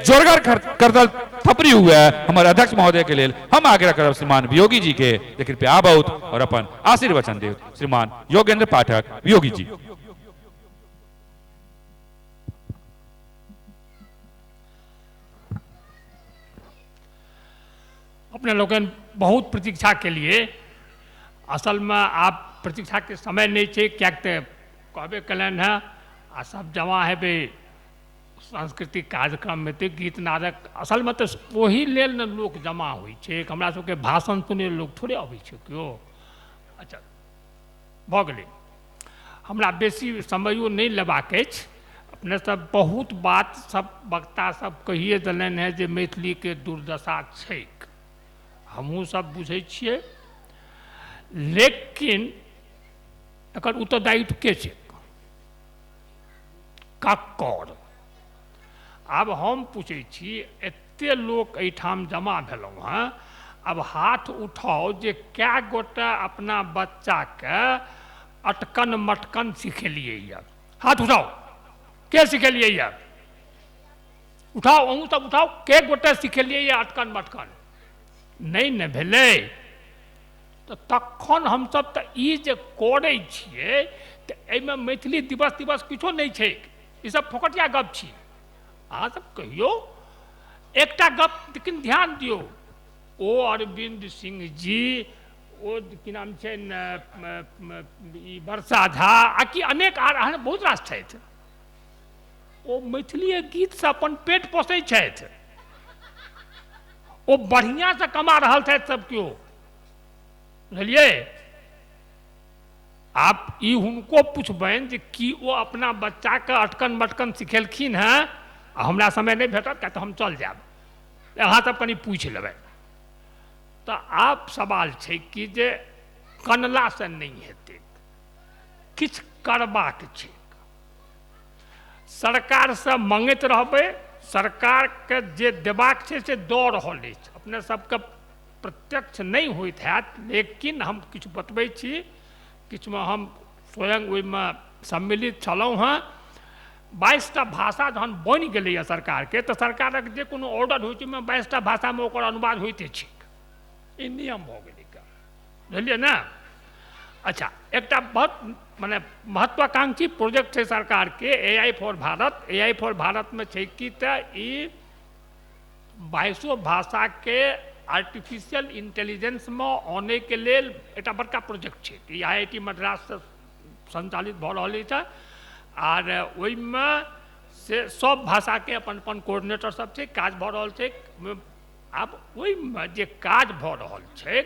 जोरगर करतल थपड़ी हुए हमर अध्यक्ष महोदय के लेल। हम आग्रह करब श्रीमान वियोगी जी के जे कृपया आबौथ और अपन आशीर्वचन देव। श्रीमान योगेंद्र पाठक वियोगी जी। अपने लोगन बहुत प्रतीक्षा के लिए, असलमे आब प्रतीक्षाके समय नहि छै, किएक तऽ कहबे कयलनि हेँ आ सब जमा हेबै, सांस्कृतिक कार्यक्रम हेतै, गीत नादक। असलमे तऽ ओही लेल ने लोक जमा होइ छै। हमरा सबके भाषण सुनै लोक थोड़े अबै छै केओ। अच्छा, भऽ गेलै। हमरा बेसी समयो नहि लेबाक अछि। अपने सब बहुत बात सब वक्ता सब कहिए देलनि हेँ जे मैथिलीके दुर्दशा छैक, हमहूँ सब बुझै छियै, लेकिन एकर उत्तरदायित्व के छै, ककर? आब हम पूछै छी, एते लोक एहिठाम जमा भेलहुँ हेँ, आब हाथ उठाउ जे कए गोटा अपना बच्चाके अटकन मटकन सिखेलियै यऽ? हाथ उठाउ, के सिखेलियै यऽ? उठाउ, अहूँ सब उठाउ, के गोटे सिखेलियै यऽ अटकन मटकन? नहि ने भेलै। तऽ तखन हमसब तऽ ई जे करै छियै तऽ एहिमे मैथिली दिवस तिवस किछो नहि छै, ई सब फोकटिया गप छी। अहाँ सब कहियौ एकटा गप, लेकिन ध्यान दियौ, ओ अरविन्द सिंह जी, ओ की नाम छै ई वर्षा झा आ कि अनेक आर एहन बहुत रास छथि, ओ मैथिलीए गीतसँ अपन पेट पोसै छथि, ओ बढ़िआँसँ कमा रहल छथि सब केओ, बुझलियै? आब ई हुनको पुछबनि जे की ओ अपना बच्चाके अटकन मटकन सिखेलखिन हेँ? आ हमरा समय नहि भेटत, किया तऽ हम चल जायब, अहाँ सब कनि पूछि लेबै। तऽ आब सवाल छै कि जे कनलासँ नहि हेतै, किछु करबाक छै। सरकारसँ मङ्गैत रहबै, सरकारके जे देबाक छै से दऽ रहल अछि। अपने सबके प्रत्यक्ष नहि होइत हैत, लेकिन हम किछु बतबै छी, किछुमे हम स्वयं ओहिमे सम्मिलित छलहुँ हेँ। 22टा भाषा जहन बनि गेलैए सरकारके, तऽ सरकारक जे कोनो ऑर्डर होइ छै ओहिमे 22टा भाषामे ओकर अनुवाद होइते छै, ई नियम भऽ गेलै, बुझलियै ने? अच्छा, एकटा बहुत मने महत्वाकांक्षी प्रोजेक्ट छै सरकारके, AI for Bharat. AI for भारतमे छै कि तऽ ई 22 भाषाके आर्टिफिशियल इंटेलिजेंसमे आनैके लेल एकटा बड़का प्रोजेक्ट छै। ई IIT मद्राससँ संचालित भऽ रहल अछि आर ओहिमे से सब भाषाके अपन अपन कोऑर्डिनेटर सब छै, काज भऽ रहल छै। आब ओहिमे जे काज भऽ रहल छै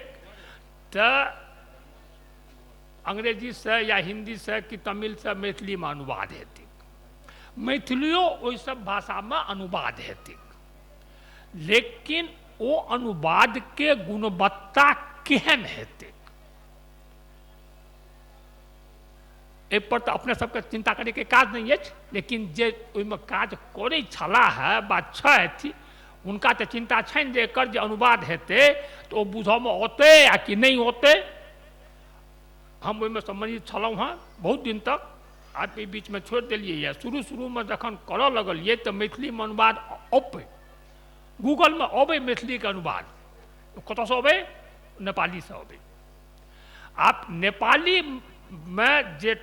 तऽ अंग्रेजीसँ या हिन्दीसँ कि तमिलसँ मैथिलीमे अनुवाद हेतै, मैथिलियो ओहि सब भाषामे अनुवाद हेतै, लेकिन ओ अनुवादके गुणवत्ता केहन हेतै एहिपर तऽ अपने सबके चिन्ता करैके काज नहि अछि। लेकिन जे ओहिमे काज करै छलाह है बा छथि, हुनका तऽ चिन्ता छनि जे एकर जे अनुवाद हेतै तऽ ओ बुझऽमे औतै आ कि नहि औतै। हम ओहिमे सम्बन्धित छलहुँ हेँ बहुत दिन तक, आब एहि बीचमे छोड़ि देलियै यऽ। शुरू शुरूमे जखन करऽ लगलियै तऽ मैथिलीमे अनुवाद अबै, गूगलमे अबै मैथिलीके अनुवाद, कतऽसँ अबै? नेपालीसँ अबै। आब नेपालीमे जे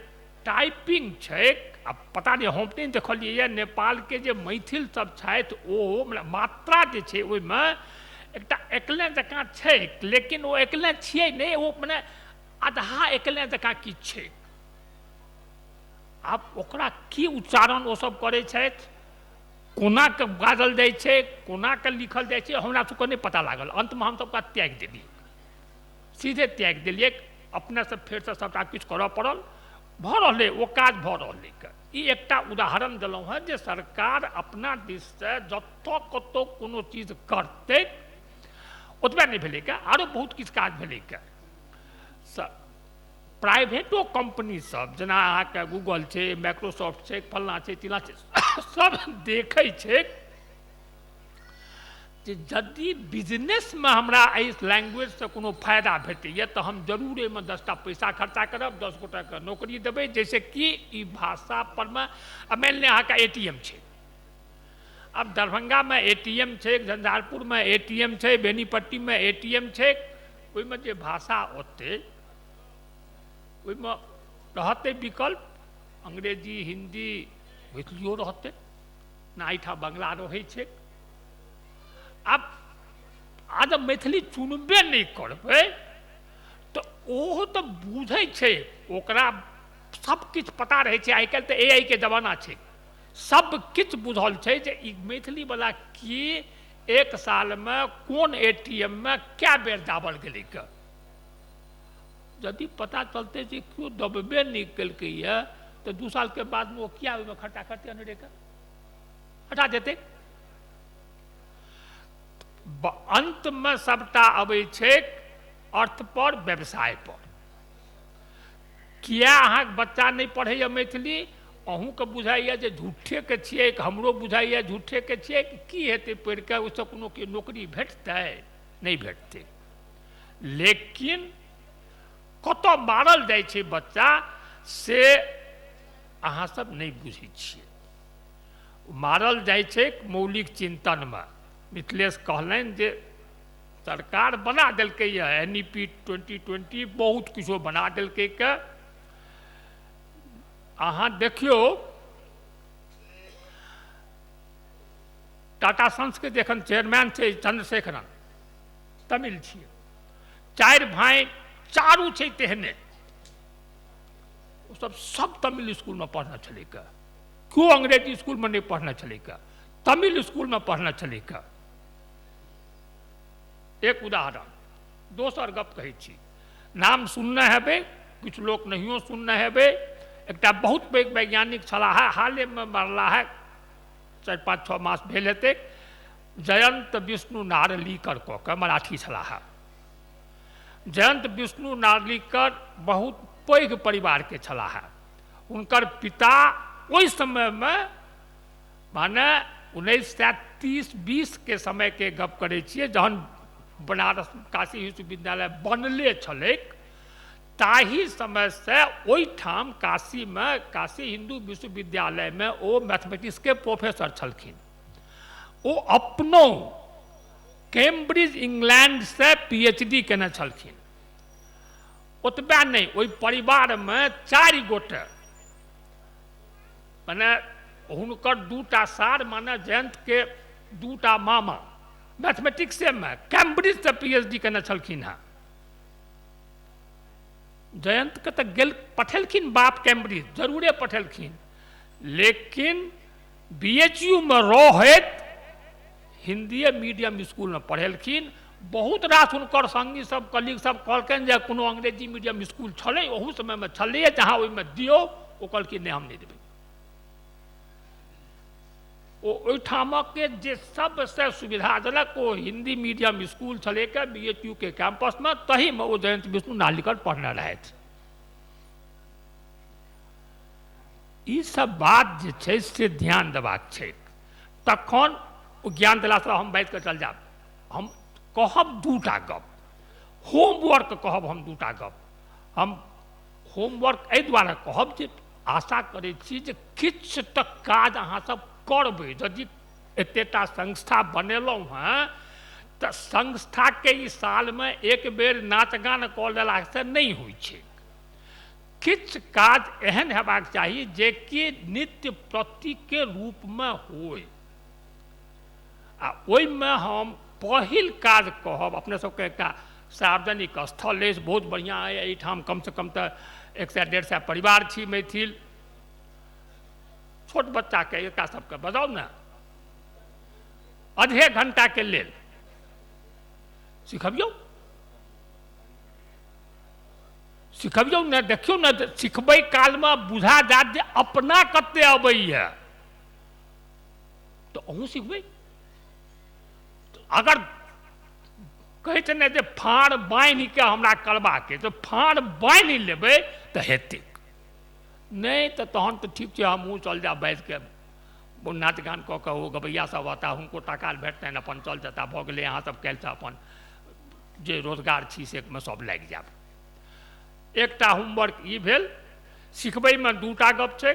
टाइपिंग छै, आब पता नहि, हम नहि देखलियै यऽ, नेपालके जे मैथिल सब छथि ओ मात्रा जे छै ओहिमे एकटा एकले जकाँ छै, लेकिन ओ एकले छियै नहि, ओ मने आधा एकले जकाँ किछु छै। आब ओकरा की उच्चारण ओ सब करै छथि, कोना के बाजल जाइ छै, कोना के लिखल जाइ छै, हमरा सबके नहि पता लागल। अन्तमे हमसब ओकरा त्यागि देलियै, सीधे त्यागि देलियै, अपनेसँ फेरसँ सबटा किछु करऽ पड़ल। भऽ रहलै ओ काज भऽ रहलै। ई एकटा उदाहरण देलहुँ हेँ जे सरकार अपना दिससँ जतऽ कतहु कोनो चीज करतै, ओतबे नहि भेलै के, आरो बहुत किछु काज भेलै के। प्राइवेटो कम्पनी सब जेना अहाँके गूगल छै, माइक्रोसॉफ्ट छै, फल्लाँ छै, चिल्लाँ छै, सब देखै छै जे यदि बिजनेसमे हमरा एहि लैंग्वेजसँ कोनो फायदा भेटैए तऽ हम जरूर एहिमे 10टा पैसा खर्चा करब, 10 गोटाके नौकरी देबै, जाहिसँ कि ई भाषा परमे। आ मानि लिअ अहाँके ATM छै, आब दरभंगामे ATM छै, झंझारपुरमे ATM छै, बेनीपट्टीमे ATM छै, ओहिमे जे भाषा ओतै ओहिमे रहतै विकल्प अंग्रेजी, हिंदी, मैथिलियो रहतै ना, एहिठाम बंगला रहै छै। आब आज मैथिली चुनबे नहि करबै तऽ ओहो तऽ बुझै छै, ओकरा सब किछु पता रहै छै। आइ काल्हि तऽ AI के जमाना छै, सब किछु बुझल छै जे ई मैथिली वाला की एक सालमे कोन ATM मे कए बेर दाबल गेलै। यदि पता चलतै जे केओ दबबे नहि केलकैए तऽ 2 साल के बादमे ओ किया ओहिमे खर्चा करतै, अनेरेके हटा देतै। अन्तमे सबटा अबै छै अर्थ पर, व्यवसाय पर। किया अहाँके बच्चा नहि पढ़ैए मैथिली? अहूँके बुझाइए जे झूठेके छियै, हमरो बुझाइए झूठेके छियै, की हेतै पढ़िके, ओहिसँ कोनो नौकरी भेटतै? नहि भेटतै। लेकिन कतऽ मारल जाइ छै बच्चा से अहाँ सब नहि बुझै छियै। मारल जाइ छै मौलिक चिन्तनमे। मिथिलेश कहलनि जे सरकार बना देलकै यऽ NEP 2020, बहुत किछो बना देलकै के। अहाँ देखियौ टाटा सन्स के जखन चेयरमैन छै चंद्रशेखरन, तमिल छियै, 4 भाई चारू छै तेहने, ओ सब तमिल स्कूलमे पढ़ने छलै के, केओ अंग्रेजी स्कूलमे नहि पढ़ने छलै के, तमिल स्कूलमे पढ़ने छलै के। एक उदाहरण। दोसर गप कहै छी, नाम सुनने हेबै, किछु लोक नहियो सुनने हेबै। एकटा बहुत पैघ वैज्ञानिक छलाह है, हालेमे मरला है, 4, 5, 6 मास भेल हेतै, जयंत विष्णु नारलीकर कऽ के मराठी छलाह। जयंत विष्णु नारलीकर बहुत पैघ परिवारके छलाह। हुनकर पिता ओहि समयमे, माने 1930-20 के समयके गप करै छियै, जहन बनारस काशी विश्वविद्यालय बनले छलैक, ताहि समयसँ ओहिठाम काशीमे, काशी हिन्दू विश्वविद्यालयमे ओ मैथमेटिक्सके प्रोफेसर छलखिन। ओ अपनो कैम्ब्रिज इंग्लैंडसँ PhD केने छलखिन। ओतबे नहि, ओहि परिवारमे 4 गोटे, माने हुनकर 2टा सार, माने जयंतके 2टा मामा मैथमेटिक्सेमे कैम्ब्रिजसँ PhD केने छलखिन हेँ। जयंतके तऽ गेल पठेलखिन बाप कैम्ब्रिज, जरूरे पठेलखिन, लेकिन BHU मे रहैत हिन्दीए मीडियम स्कूलमे पढ़ेलखिन। बहुत रास हुनकर संगी सब, कलीग सब कहलखिन जे कोनो अंग्रेजी मीडियम स्कूल छलै ओहू समयमे छलैए, जहाँ ओहिमे दियौ। ओ कहलखिन नहि, हम नहि देबै। ओ ओहिठामके जे सबसँ सुविधाजनक ओ हिन्दी मीडियम स्कूल छलै के BHU के कैंपसमे, तहीमे ओ जयंत विष्णु नारलीकर पढ़ने रहथि। ई सब बात जे छै से ध्यान देबाक छै। तखन ओ ज्ञान देलासँ हम बाजि कऽ चल जायब। हम कहब 2टा गप, होमवर्क कहब हम 2टा गप। हम होमवर्क एहि दुआरे कहब जे आशा करै छी जे किछु तऽ काज अहाँ सब करबै। यदि एतेटा संस्था बनेलहुँ हँ तऽ संस्थाके ई सालमे एक बेर नाच गान कऽ लेलासँ नहि होइ छै। किछु काज एहन हेबाक चाही जेकि नित्य प्रतिके रूपमे होइ। आ ओहिमे हम पहिल काज कहब, अपने सबके एकटा सार्वजनिक स्थल अछि, बहुत बढ़िआँ अइ, एहिठाम कमसँ कम तऽ 100, 150 परिवार छी मैथिल। छोट बच्चाके एकटा सबके बजाउ ने, आधे घंटाके लेल सिखबियौ, सिखबियौ ने, देखियौ ने, सिखबै कालमे बुझा जायत जे अपना कते अबैए, तऽ अहूँ सिखबै। अगर कहै छै ने जे फाँड़ बान्हिके हमरा करबाके, तऽ फाँड़ बान्हि लेबै तऽ हेतै, नहि तऽ तहन तऽ ठीक छै, हमहूँ चल जायब बाजिके नाच गान कऽ कऽ, ओ गबैया सब अता, हुनको टाका भेटतनि, अपन चल जेता, भऽ गेलै। अहाँ सब काल्हिसँ अपन जे रोजगार छी से मे सब लागि जायब। एकटा होमवर्क ई भेल। सिखबैमे 2टा गप छै,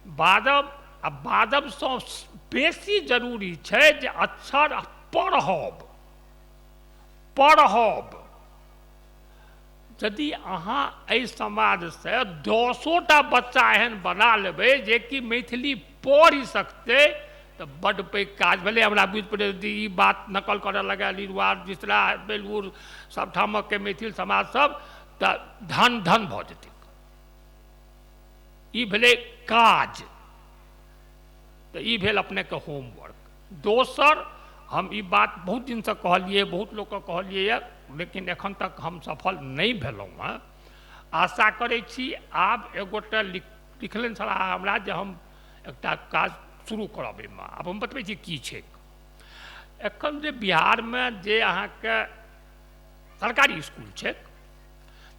बाजब आ बाजबसँ बेसी जरूरी छै जे अक्षर पढ़ब। पढ़ब। यदि अहाँ एहि समाजसँ 10टा बच्चा एहन बना लेबै जेकि मैथिली पढ़ि सकतै तऽ बड्ड पैघ काज भेलै। हमरा बुझि पड़ै यदि ई बात नकल करऽ लगै लिरुआ, बिसरा, बेलूर सबठामके मैथिल समाज सब, तऽ धन धन भऽ जेतै। ई भेलै काज, तऽ ई भेल अपनेके होमवर्क। दोसर, हम ई बात बहुत दिनसँ कहलियै, बहुत लोकके कहलियै, लेकिन एखन तक हम सफल नहि भेलहुँ हँ। आशा करै छी आब एगोटा लिखलनि छलाह हमरा जे हम एकटा काज शुरू करब एहिमे। आब हम बतबै छी की छै। एखन जे बिहारमे जे अहाँके सरकारी इसकुल छै,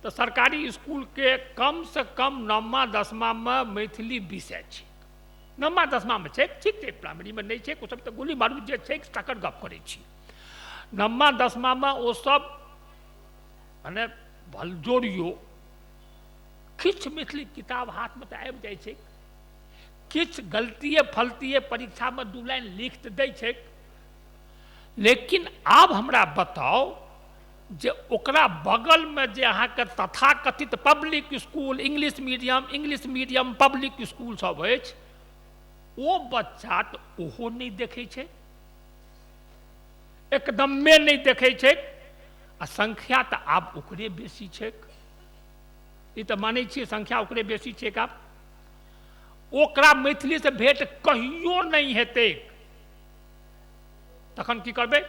तऽ सरकारी इसकुलके कमसँ कम 9मा 10मामे मैथिली विषय छै। 9मा 10मामे छै, ठीक छै, प्राइमरीमे नहि छै, ओ सब तऽ गोली मारू जे छै तकर गप करै छी। 9मा 10मामे ओ सब मने भलजोरियो किछु मैथिली किताब हाथमे तऽ आबि जाइ छै, किछु गलतिए फलतिए परीक्षामे 2 लाइन लिख तऽ दै छै। लेकिन आब हमरा बताउ जे ओकरा बगलमे जे अहाँके तथाकथित public school, English medium, English medium public school सब अछि, ओ बच्चा तऽ ओहो नहि देखै छै, एकदमे नहि देखै छै। आ संख्या तऽ आब ओकरे बेसी छै, ई तऽ मानै छियै संख्या ओकरे बेसी छै। आब ओकरा मैथिलीसँ भेँट कहियो नहि हेतै, तखन की करबै?